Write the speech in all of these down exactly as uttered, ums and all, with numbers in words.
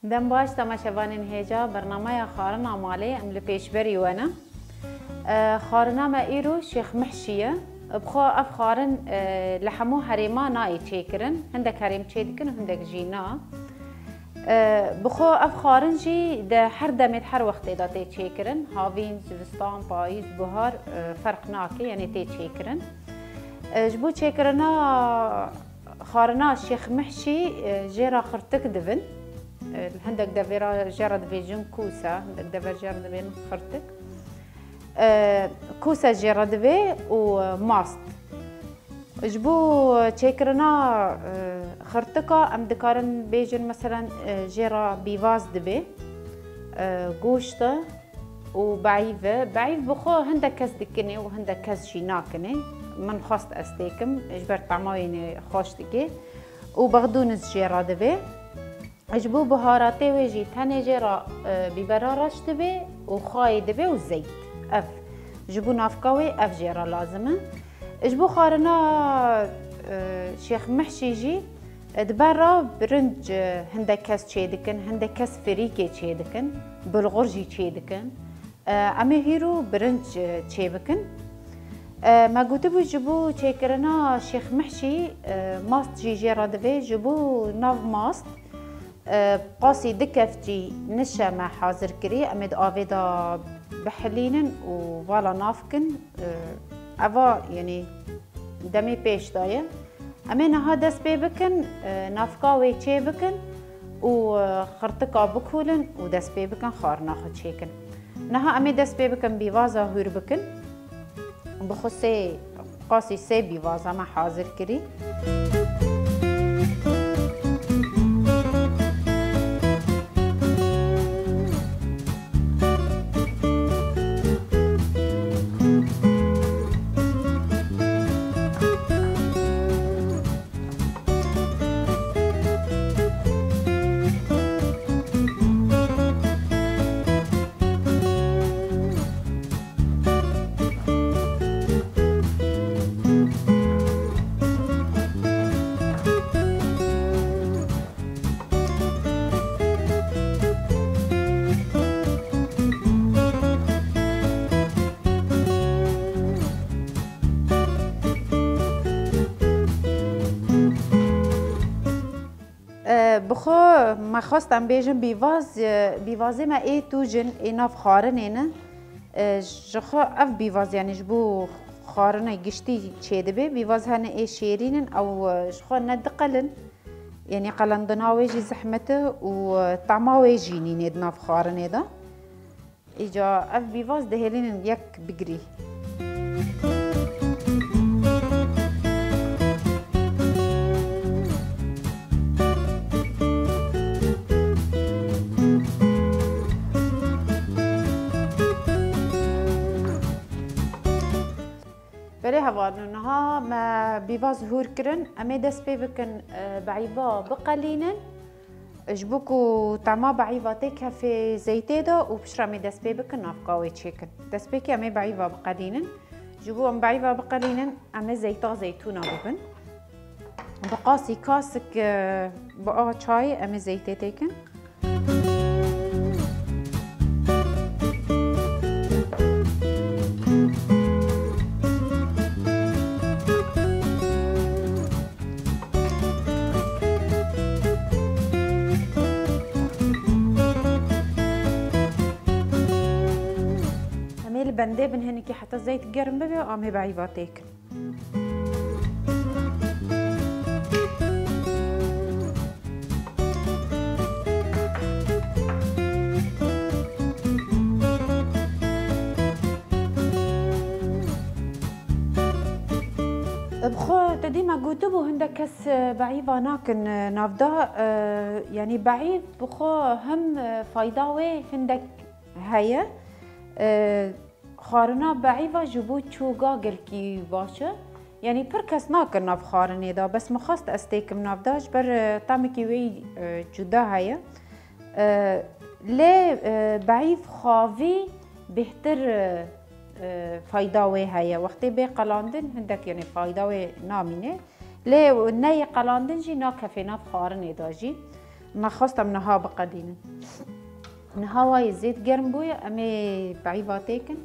Dem baş temaşevanên hêja, bernameya Xwarina Malê em li pêşberî we ne. E, xwarina me îro Şêx Mihşî ye. Bi xwe ev xwarin, e, li hemû herêma nayê çêkirin. Hindek herêm çêdikin û hindek jî na. E, bi xwe ev xwarin jî di her demê, di her wextê de tê çêkirin. Havîn, zivistan, payîz, buhar, e, ferq nake, yanî tê çêkirin. E, ji bo çêkirina xwarina Şêx Mihşî, e, jê re xirtik dibin. E, hindek devê re jê re dibêjin kûse, hindek dever jê re dibên xirtik. E, kûse jê re divê û mast. Ji bo çêkirina, e, xirtika em dikarin bêjin, meselen, e, jê re bîvaz dibê, e, goşt e û beîv e. Beîv bi xwe hindek kes dikinê û hindek kes jî nakinê. Min xwest ez têkim, ji ber tama wê nê xweş dike. Û bexdûniz jê re divê. Ji bo biharatê wê jî tenê jê re, e, bîbera reş divê û xayê divê û zeyt. Ev, ji bo navka wê ev jê re lazim e. Ji bo xwarina, e, Şêx Mihşî jî, e, di ber re birinc, e, hindek kes çêdikin, hindek kes firîkê çêdikin, bulgur jî çêdikin. E, em ê hîro birinc, e, çêbikin. E, me gotibû ji bo çêkirina Şêx Mihşî, e, mast jî jê re divê, ji bo nav mast, e, qasî du kefcî nişe me hazir kirî, em ê di avê de bihilînin û vala nav kin. E, eva, yanî demê pêş de ye. Em ê niha dest pê bikin, e, navka wê çê bikin û, e, xirtika bikolin û dest pê bikin xwarina xwe çêkin. Niha em ê dest pê bikin bîvaza hûr bikin. Bi xwe sê, qasî sê bîvaza me hazir kirî. E, bi xwe me xwest em bêjin bîvaz, e, bîvazê me ê tûj in, ê nav xwarinê ne. E, ji xwe ev bîvaz, yanî ji bo xwarinê giştî çêdibe. Bîvaz hene ê şêrîn in, ew, e, ji xwe ne diqelin. Yanî qelendina wê jî zehmet e û, e, tama wê jî nînê di nav xwarinê de. Îca ev bîvaz dihêlînin yek bigirî. Belê hevalno, niha me bîvaz hûr kirin. Em ê dest pê bikin, e, beîva biqelînin. Ji bo ku tama beîva tê kefê zeytê de û piştre em ê dest pê bikin navka wê çêkin. Destpêkê em ê beîva biqelînin. Ji bo em beîva biqelînin, em ê zeyta zeytûna bibin. Bi qasî kasik, e, bi ava çayê em ê zeytê têkin. Em ê li bendê bin hinekî heta zeyt germ bibe, em ê beîva têkin. Bi xwe te dî me gotibû, hindek kes, e, beîva nakin, e, navda, e, yanî beîv bi xwe hem, e, fayda wê hindek heye. E, Xwarina beîva ji bo çoga gelkî baş e. Yanî pir kes nakin nav xwarinê de. Bes min xwest ez têkim nav de, ji ber, e, tamekî wê, e, cuda heye. E, lê, e, beîv xwavî bêhtir, e, e, fayda wê heye. Wextê bê qelandin hindek, yanî fayda wê namîne. Lê neyê qelandin jî nakefê nav xwarinê de jî. Me xwest em niha biqedînin. Niha wayê zêd germ bûye, em ê beîva têkin.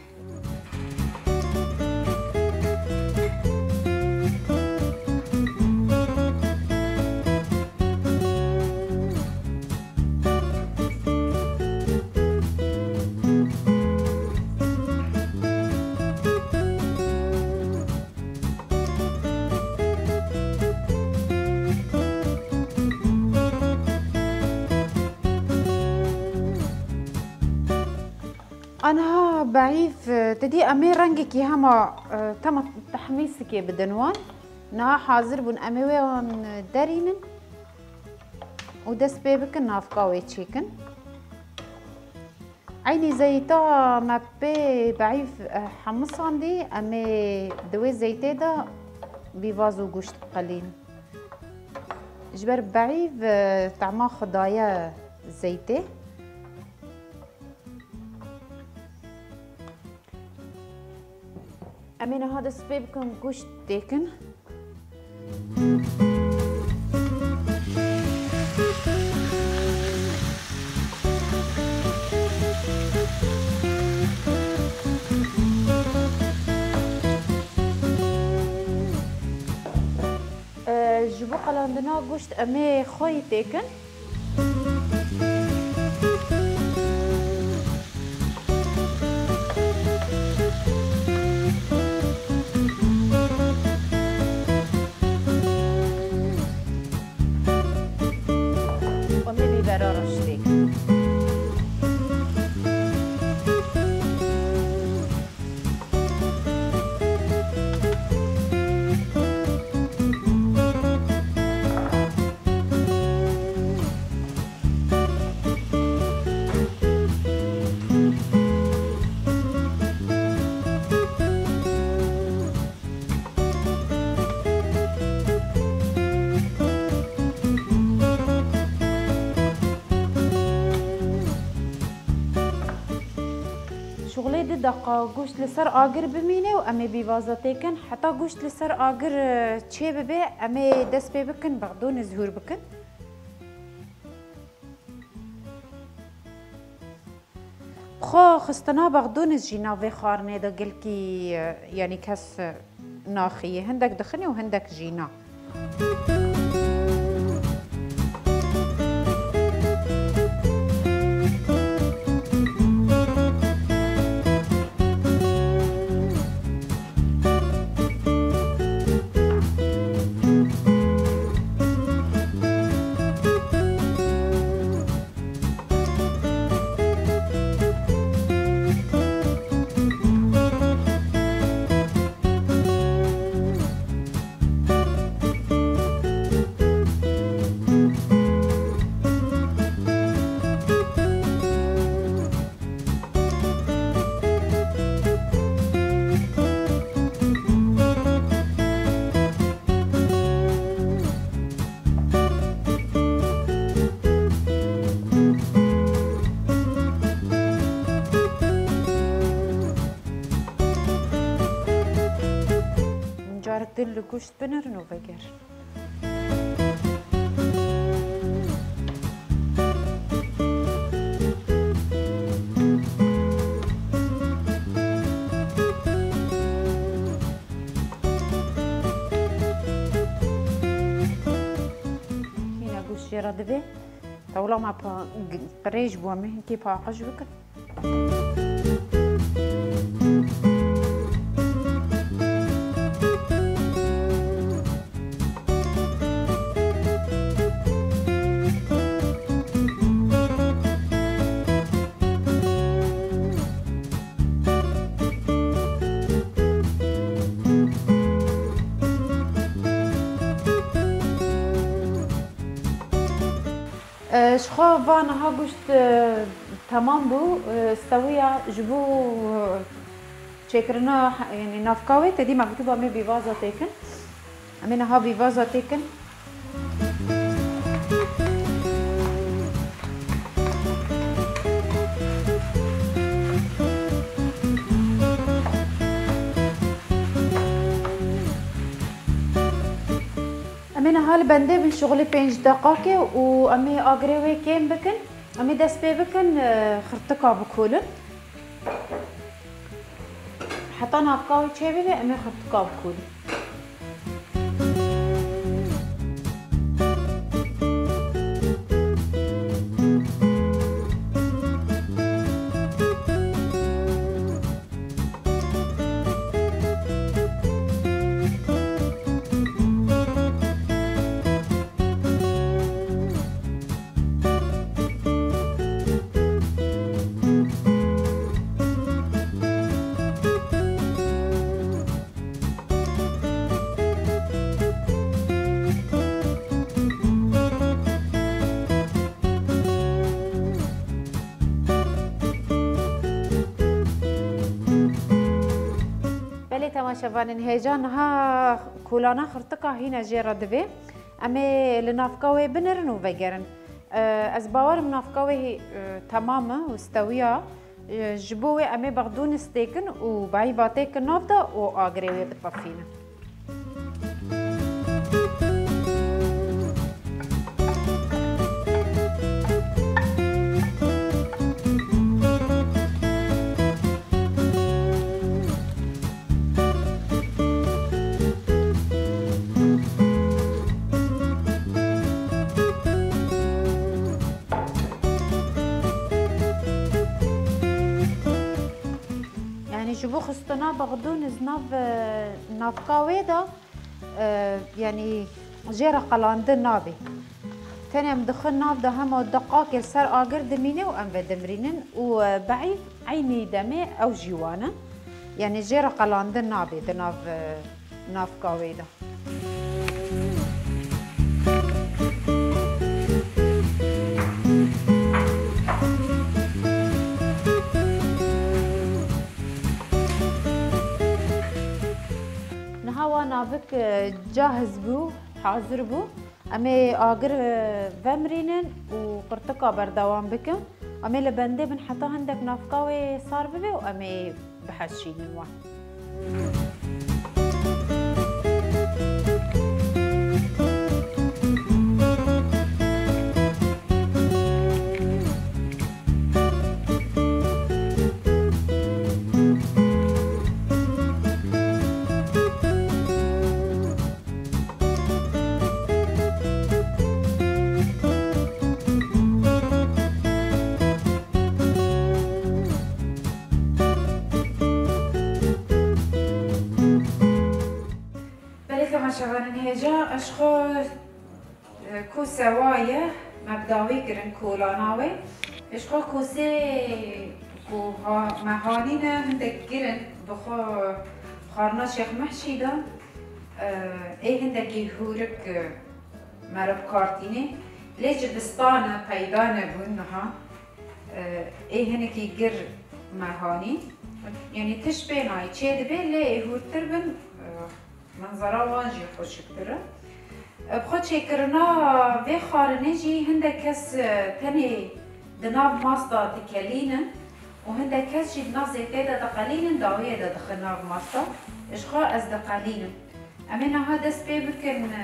Aniha beîv, e, te dî em ê rengekî hema, e, tema tehmîsikê bidin wan. Niha hazir bûn, em ê wê wan, e, derînin û dest pê bikin navka wê çêkin. Eynî zeyta me pê beîv, e, hemisandî, em ê di wê zeytê de bîvaz û goşt biqelînin. Ji ber beîv, e, tema xwe daye zeytê. Em ê niha dest pê bikin goşt têkin. E, ji bo qelandina goşt em ê xweyî têkin. Em ê bîbera reş têkin. Şixulê du deqa goşt li ser agir bimîne û em ê bîvaza têkin. Heta goşt li ser agir, e, çê bibe, em ê dest pê bikin, bexdonê zihûr bikin. Xwe xistina bexdonê jî navê xwarinê de gelkî, e, yanî kes, e, naxiye. Hindek dixine û hindek jî na. Min carek din li goşt binerin û vegerin. Hîna goşt jê re divê. Tewla me pa-, g-, qirêj bû, em ê hinkê paqij bikin. E, ji xwe va niha goşt, e, temam bû. E, stewiya ji bo, e, çêkirina, yanî navka wê, te dî me gotibû em ê bîvaza têkin. Em ê niha bîvaza têkin. Em ê Niha li bendê bin şixulê pênc deqakê û em ê agirê wê kêm bikin. Em ê dest pê bikin, e, xirtika bikolin. Heta navka wê çêbibe, em ê xirtika bikolin. Belê temaşevanên hêja, niha kolana xirtika hîne jê re divê. Em ê li navka wê binirin û vegerin. E, ez bawerim navka wê hî, e, temam e û stewiya. E, ji bo wê em ê bexdûnis têkin û behîva têkin nav de û agirê wê bitefînin. Yanî ji bo xistina bexdûnis nav, navka wê de, e, yanî jê re qelandin nabe. Tenê em dixin nav de hema deqakê li ser agir dimîne û em vedimrînin û, e, behî eynî demê ew jî wan in. Yanî jê re qelandin nabe di nav, e, navka wê de. Niha wan navik, e, cahiz bû, hazir bû. Em ê agir, e, vemirînin û qirtika berdewam bikin. Em ê li bendê bin heta hindek navka wê sar bibe û em ê biheşînin wan. Belê temaşevanên hêja, ez ji xwe, e, kose wa ye, me bi dawî kirin kolana wê. Ji xwe kosê ku ha-, me hanîne hindek girin, bi xwe xwarina Şêx Mehşî de, e, ê hindekî hûrik, e, me re bi kar tînê. Lê cibistan e, peyda nebûn niha. E, ê hinekî gir me hanî. Yanî tişt pê nayê, çê dibe, lê ê hûrtir bin, e, Menzera wan jî xweşiktir e. Bi xwe çêkirina vê xwarinê jî hindek kes, e, tenê di nav masta dikelînin û hindek kes jî di nav zêtê de diqelînin, dawiyê de dixin nav masta. Ji xwe ez diqelînim. Em ê niha dest pê bikin, e,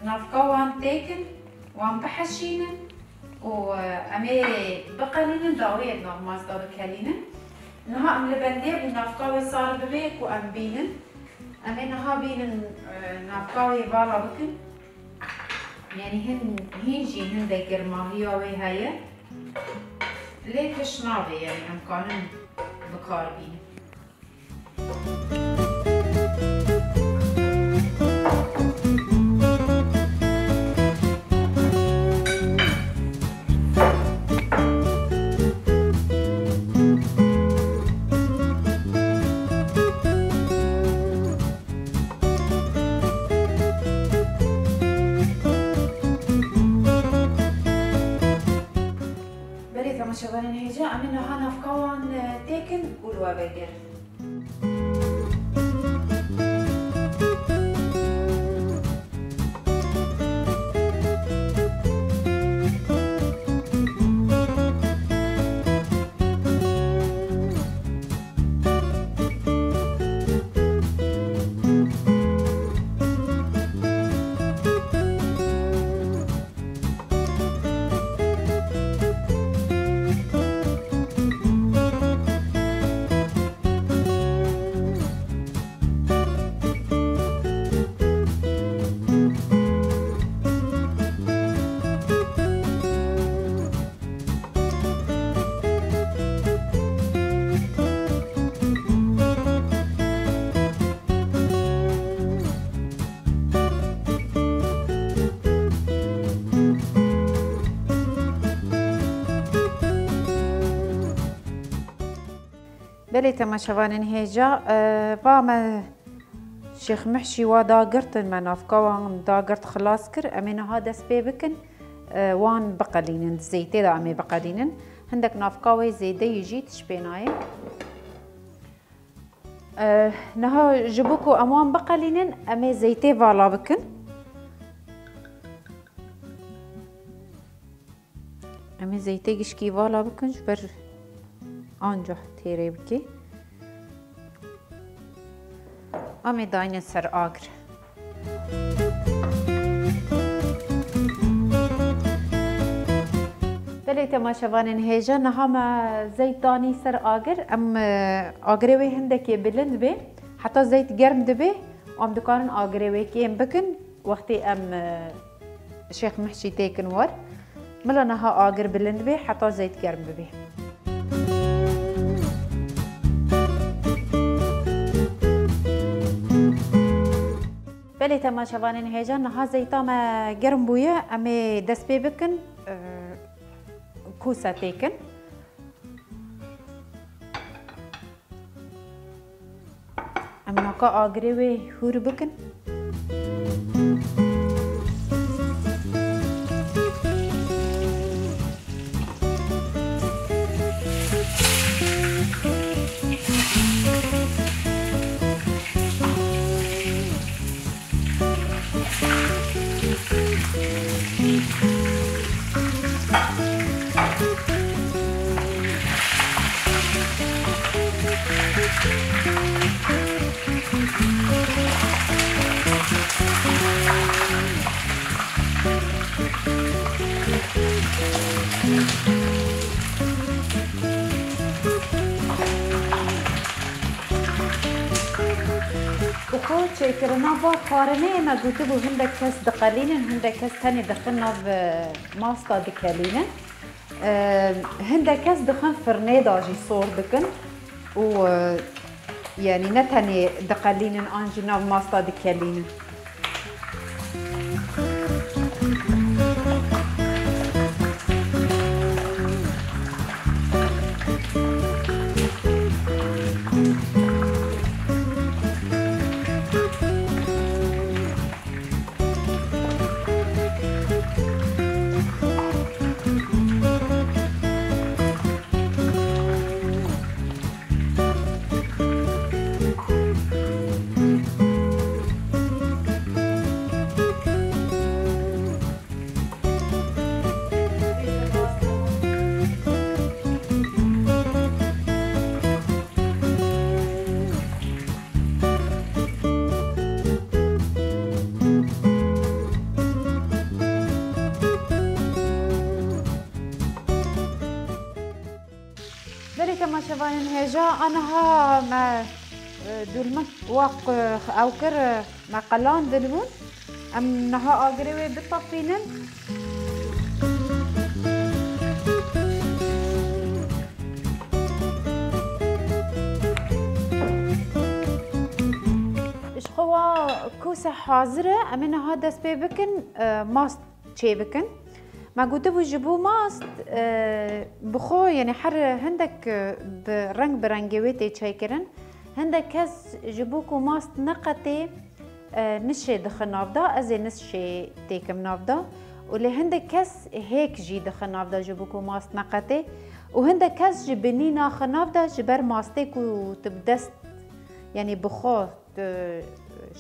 Navka wan têkin, wan biheşînin û, e, em ê biqelînin, dawiyê di nav masta bikelînin. Niha em li bendê bû navka wê sar bibe ku em bînin. Em ê niha bînin, e, navka wê vala bikin. Yanî hin, hîn jî hindek girmahiya wê heye. Lê tişt nabe, yanî em kanin bi kar bînin. Belê temaşevanên hêja, em ê niha navka wan, e, têkin û li we vegerin. Belê temaşevanên hêja, e, va me Şêx Mihşî wa dagirtin, me navka wan dagirt xilas kir. Em ê niha dest pê bikin, e, wan biqelînin. Di zeytê de em ê biqelînin. Hindek navka wê zêde yî jî tişt pê nayê. E, niha ji bo ku em wan biqelînin, em ê zeytê vala bikin. Em ê zeytê gişkî vala bikin, ji ber anca têrê bikê. Em ê dayne ser agir. Belê temaşevanên hêja, niha me zeyt danî ser agir. Em, e, agirê wê hindekê bilind bê. Heta zeyt germ dibe, em dikarin agirê wê kêm bikin. Wextê em, e, Şêx Mihşî têkin war. Mila niha agir bilind bê, heta zeyt germ bibê. Belê temaşevanên hêja, niha zeyta me germ bûye, em ê dest pê bikin, e, kûse têkin. Em naka agirê wê hûr bikin. Bi xwe çêkirina va xwarinê me gotibû, hindek kes diqelînin, hindek kes tenê dixin nav, e, masta dikelînin. E, hindek kes dixin firnê de jî sor dikin û, e, yanî ne tenê diqelînin an jî nav masta dikelînin. Belê temaşevanên hêja, aniha me, e, dûlmik waq, e, ew kir, e, me qelandin bûn. Em niha agirê wê bitapînin. Ji xwe wa kûse hazir e, em ê niha dest pê bikin, e, mast çêbikin. Me gotibû ji bo mast, e, bi xwe, yanî her hindek, e, bi reng bi rengê wê tê çêkirin. Hindek kes ji bo ku mast neqetê, e, nişê dixin nav de, ez ê nişê têkim nav de. Û lê hindek kes hêk jî dixin nav de ji bo ku mast neqetê. Û hindek kes ji binî naxin nav de ji ber mastê ku tu bi dest, yanî bi xwe tu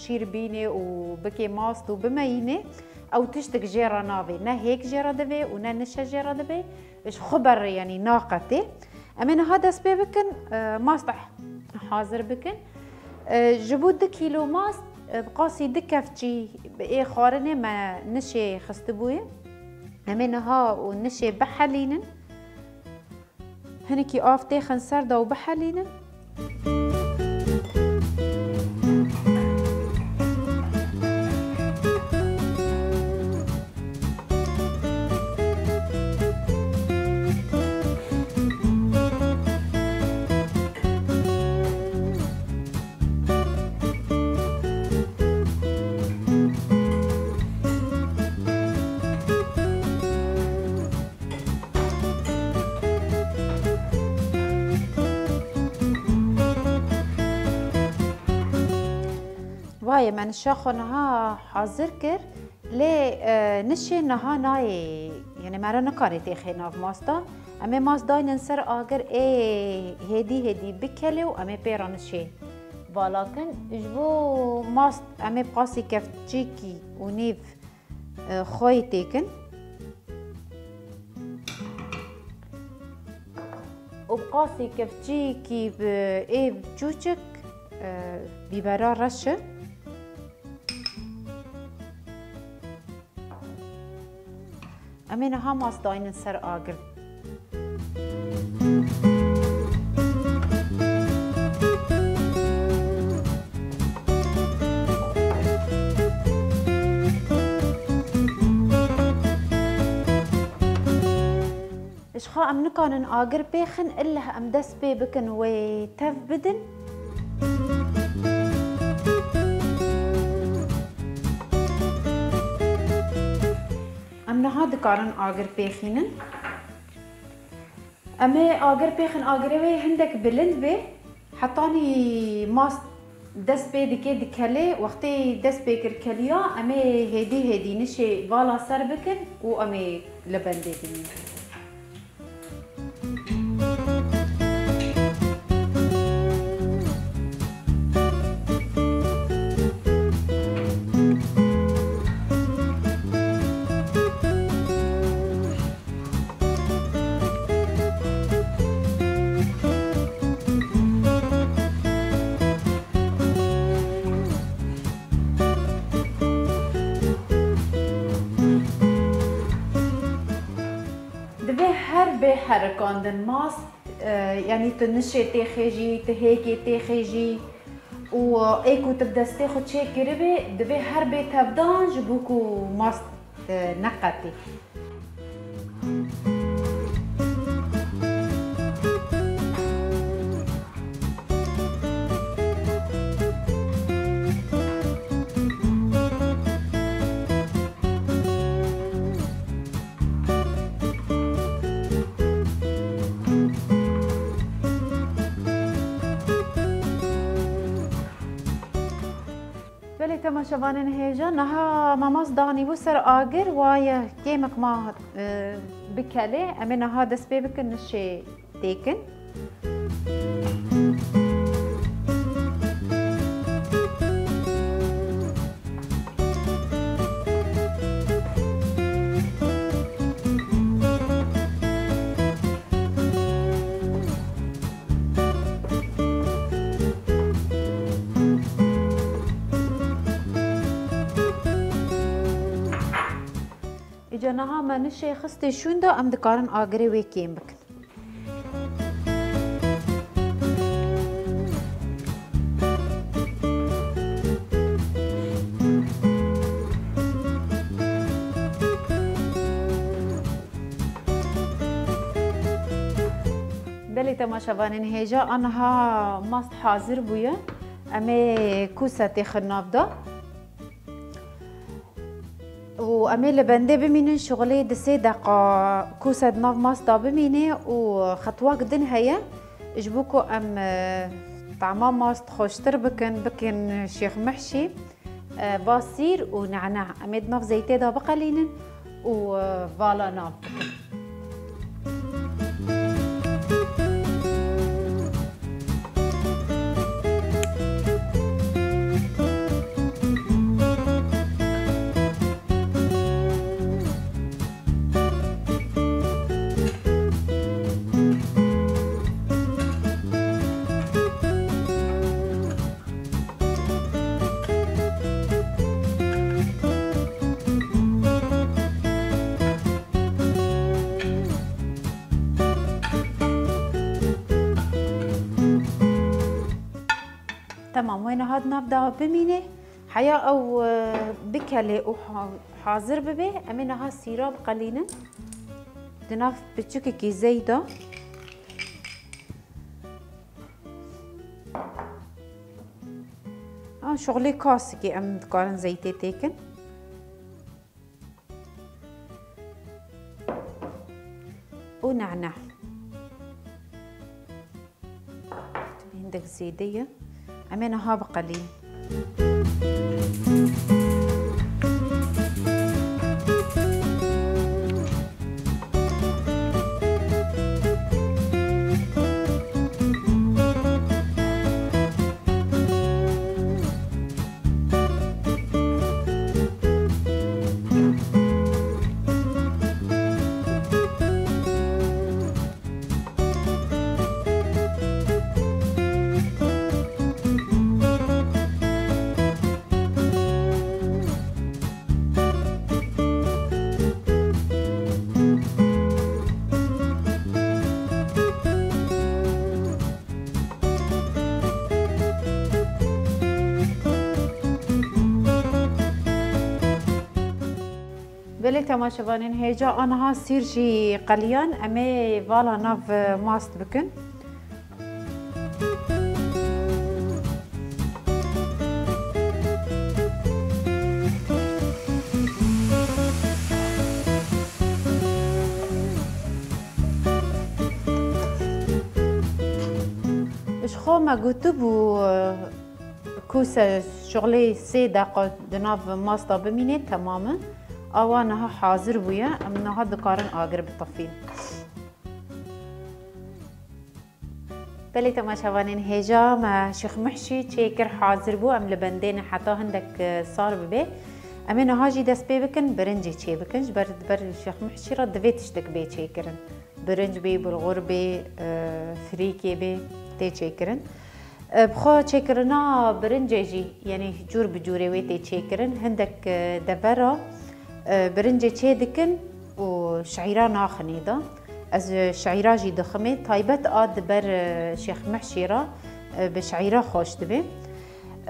şîr bînê û bikê mast û bimeyînê, ew tiştik jê re navê. Ne hêk jê re divê û ne nişe jê re divê. Ji xwe ber, yanî naqetê. Em ê niha dest pê bikin, e, mast hazir bikin. E, ji bo du kîlo mast, e, bi qasî du kefçî bi ê xwarinê me nişê xistibûye. Em ê niha û nişê bihelînin. Hinekî av têxin ser de û bihelînin. Hayê me nişa xwe niha hazir kir, lê, e, nişê niha nayê, yani me re nikarê têxê nav masta. Em ê mast daynin ser agir ê hêdî hêdî bikelê û em ê pê re nişê vala kin. Ji bo mast em ê bi qasî kevçîkî û nîv, e, xweyî têkin. Û bi qasî kevçîkî bi ê çûçik, e, bîbera reş e. Em ê niha mast daynin ser agir. Ji xwe em nikarin agir pêxin, illeh em dest pê bikin wê tev bidin. Em niha dikarin agir pêxînin. Em ê agir pêxin, agirê wê hindek bilind bê. Hetanî mast dest pê dike dikelê, wextê dest pê kir keliya, em ê hêdî hêdî nişê vala ser bikin û em ê li bendê bimînin. Divê her bê herikandin mast, e, yanî tu nişê têxê jî, tu hêkê têxê jî û ê ku tu bi destê xwe çêkiribê, divê her bê tevdan ji bo ku mast, e, neqetî. Belê temaşevanên hêja, niha me mast danîbû ser agir, waye kêmek ma, e, bikelê. Em ê niha dest pê bikin nişê têkin. Îca niha me nişê xistê şûn de, em dikarin agirê wê kêm bikin. Belê temaşevanên hêja, aniha mast hazir bûye. Em ê kûse têxin nav de. Û em ê li bendê bimînin, şixulê di sê deqa kûse di nav mast de bimîne û xetwak din heye, ji bo ku em, e, tama mast xweştir bikin, bikin şêxmehşî, e, va sîr û nehna. Em ê di nav zeytê de biqelînin û, e, vala nav bikin. Temam, wê niha di nav de bimîne. Heya ew, e, bikelê û ha-, hazir bibe, em ê niha sîra biqelînin. Di nav piçûkekî zey de. Ha, şixulê kasikê em dikarin zeytê têkin. Û nehna. Hindek zêde ye. Em ê niha biqelîn. Temaşevanên hêja, aniha sîr jî qeliyan, em ê vala nav mast bikin. Ji xwe me gotibû, ku se şixulê sê deqa di nav masta bimîne, temam e. Awa niha hazir bûye, em niha dikarin agir bitifîn. Belê temaşevanên hêja, me şixmihşî çêkir, hazir bû, em li bendê ne heta hindek, e, sar bibe. Em ê niha jî dest pê bikin, birincê çê bikin, ji ber, ber şixmihşî re divê tiştek bê çêkirin. Birinc bê, bulgur bê, e, frîkê bê, tê çêkirin. E, bi xwe çêkirina birincê jî, yanî cûr bi cûrê wê tê çêkirin. Hindek, e, devera, e, birincê çê dikin û şeîra naxinê de. Ez, e, şeîra jî diximê. Taybet a di ber, e, şêxmehşê re, e, bi şeîra xweş dibe.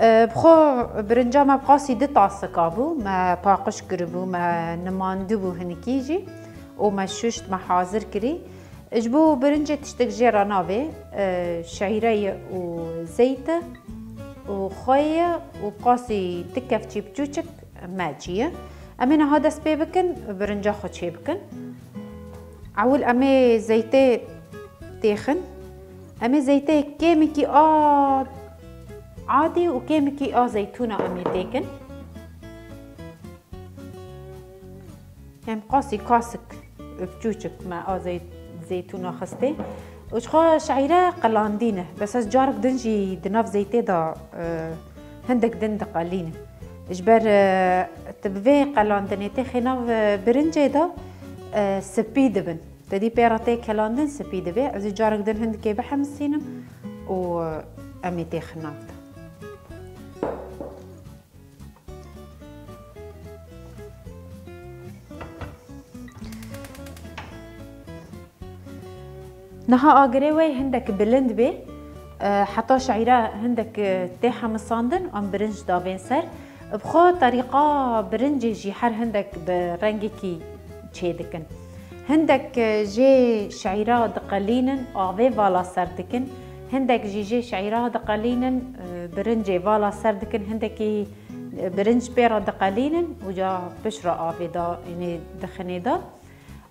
E, bi xwe birinca me bi qasî du tasika bû. Me paqij kiribû, me nimandibû hinikî jî û me şuşt, me hazir kirî. Ji bo birincê tiştek jê re navê, e, şeîre ye û zeyt e û xwe ye û qasî du kevçî biçûçik mecî ye. Em ê niha dest pê bikin, birinca xwe çê bikin. Ewil em ê zeytê têxin. Em ê zeytê kêmikî a adî û kêmikî a zeytûna em ê têkin. Em qasî kasik biçûçik me a zey-, zeytûna xistê. Û ji xwe şeîre qelandî ne. Bes ez carek din jî di nav zeytê de, e, hindek din diqelînim. Ji ber, e, tu bi vê qelandinê têxê nav, e, birincê de, e, spî dibin. Te dî pê re tê kelandin spî dibe. Ez ê carek din hindikê bihemisînim û, e, em ê têxin nav de. Niha agirê wê hindek bilind bê, e, heta şeîre hindek, e, tê hemisandin, em birinc davên ser. Bi xwe terîqa birincê jî her hindek bi rengekî çê dikin. Hindek, e, jê şeîra diqelînin, avê vala ser dikin. Hindek jî jê şeîra diqelînin, e, birincê vala ser dikin. Hindekî, e, birinc pê re diqelînin û ca pişt re avê da, yanî dixinê da.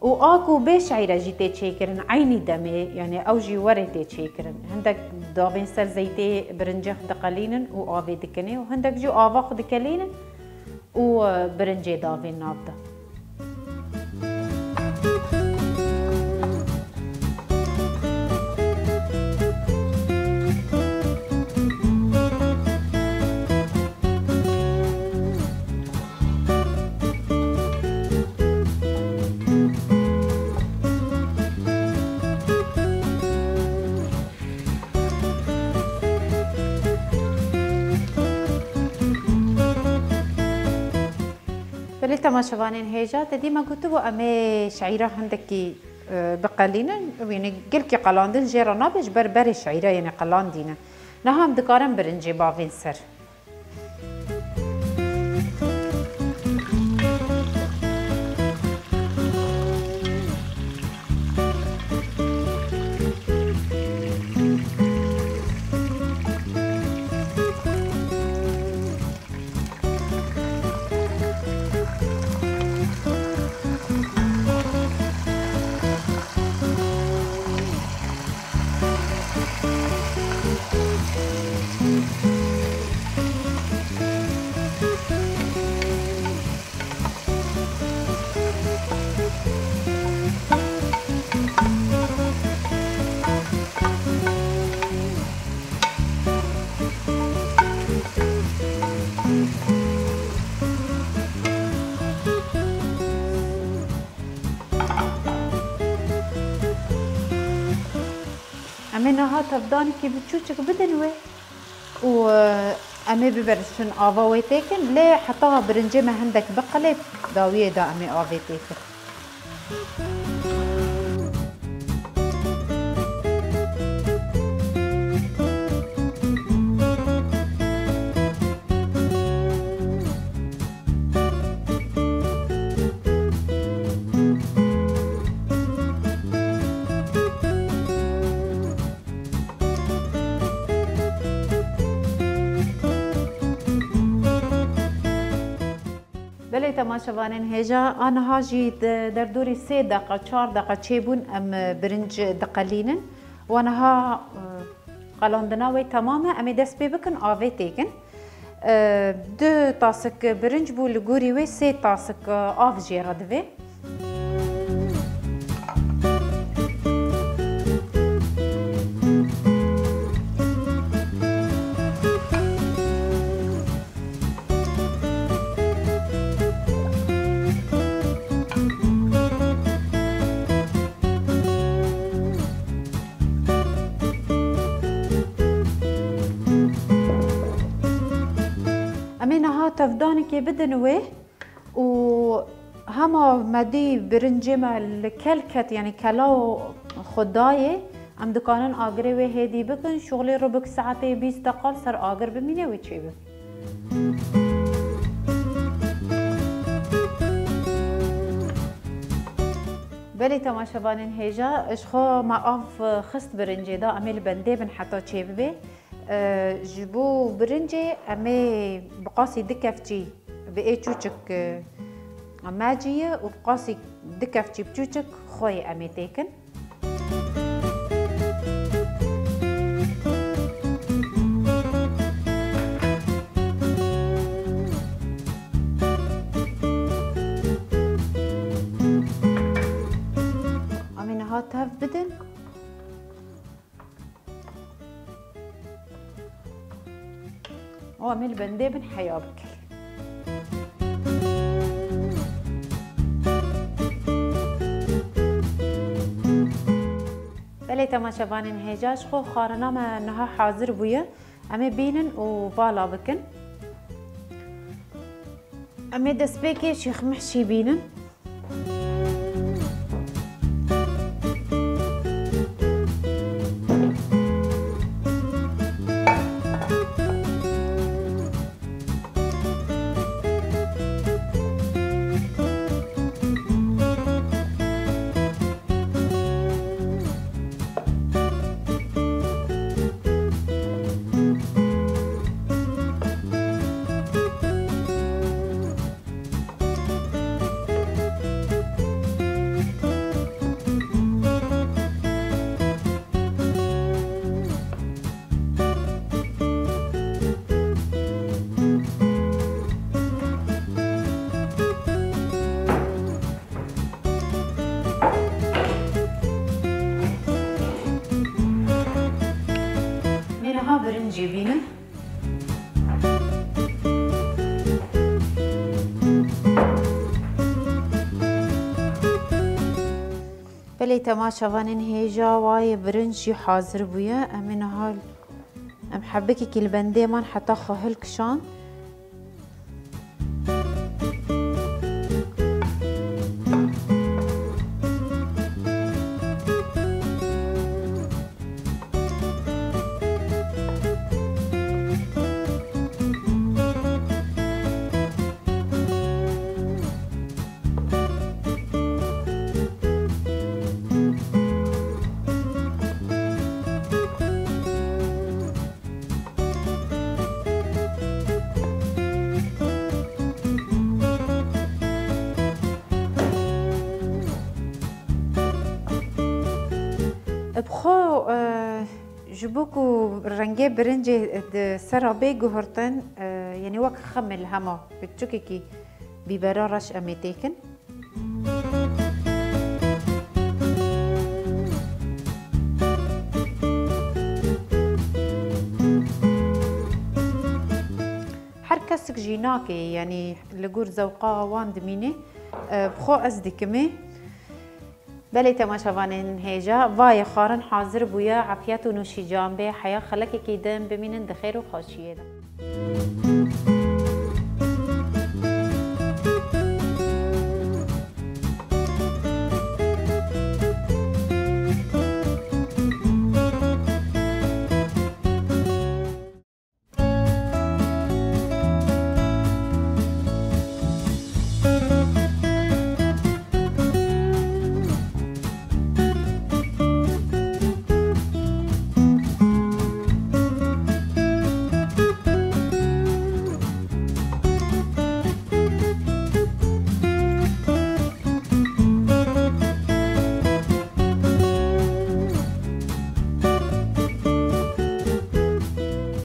Û a ku bê şeîre jî tê çêkirin, eynî demê, yanî ew jî werê tê çêkirin. Hindek davên ser zeytê birincê xwe diqelînin û avê dikinê û hindek jî ava xwe dikelînin û, e, birincê davên nav de. Belê temaşevanên hêja, te dî me gotibû em ê şeîra hindekî, e, biqelînin. Yanî gelkî qelandin jê re nabe, ji ber berê şeîra, yanî qelandî ne. Niha em dikarin birincê bavên ser. Em ê niha tevdanekî biçûçik bidin wê û, e, em ê biberin şûn ava wê têkin, lê heta birincê me hindek biqilê, dawiyê de em ê avê têkin. Temaşevanên hêja, a niha jî di derdorî sê deqa, çar deqa çêbûn em, e, birinc diqelînin. Wa niha, e, qelandina wê temam e, em ê dest pê bikin, avê têkin. E, du tasik birinc bû, li gorî wê sê tasik, e, av jê re divê. Em ê niha tevdanekê bidin wê û hema me dî birincê me li kel ket, yanî kela xwe dayê, em dikanin agirê wê hêdî bikin, şixulê rûbik saetê bîst deqa li ser agir bimîne wê çêbibe. Belê temaşevanên hêja, ji xwe me av xist birincê de, em ê li bendê bin heta çêbibe. E, ji bo birincê em ê bi qasî du kevçî bi ê çûçik, e, mecî ye û bi qasî du kevçî bi çûçik xweyê em ê têkin. Em ê niha tev bidin. Û em ê li bendê bin heya bikin. Belê temaşevanên hêja, ji xwe xwarina me niha hazir bûye. Em ê bînin û bala bikin. Em ê destpêkê şêxmehşî bînin. Em ê niha birincê bînin. Belê temaşevanên hêja, wayê birinc jî hazir bûye. Em ê niha, em hebikekî li bendê man heta xwe hilkişand. Bi xwe, e, ji bo ku rengê birincê di ser re bê guhertin, e, yanî wek xemil hema bi çukekî bîbera reş em ê têkin. Her kesik jî nake, yanî li gor zewqa wan dimîne. E, bi xwe ez dikimê. Belê temaşevanên hêja, vayê xwarin hazir bûye, efiyet û nûşîcan bê, heya xelekekî din bimînin di xêr û xweşiyê de.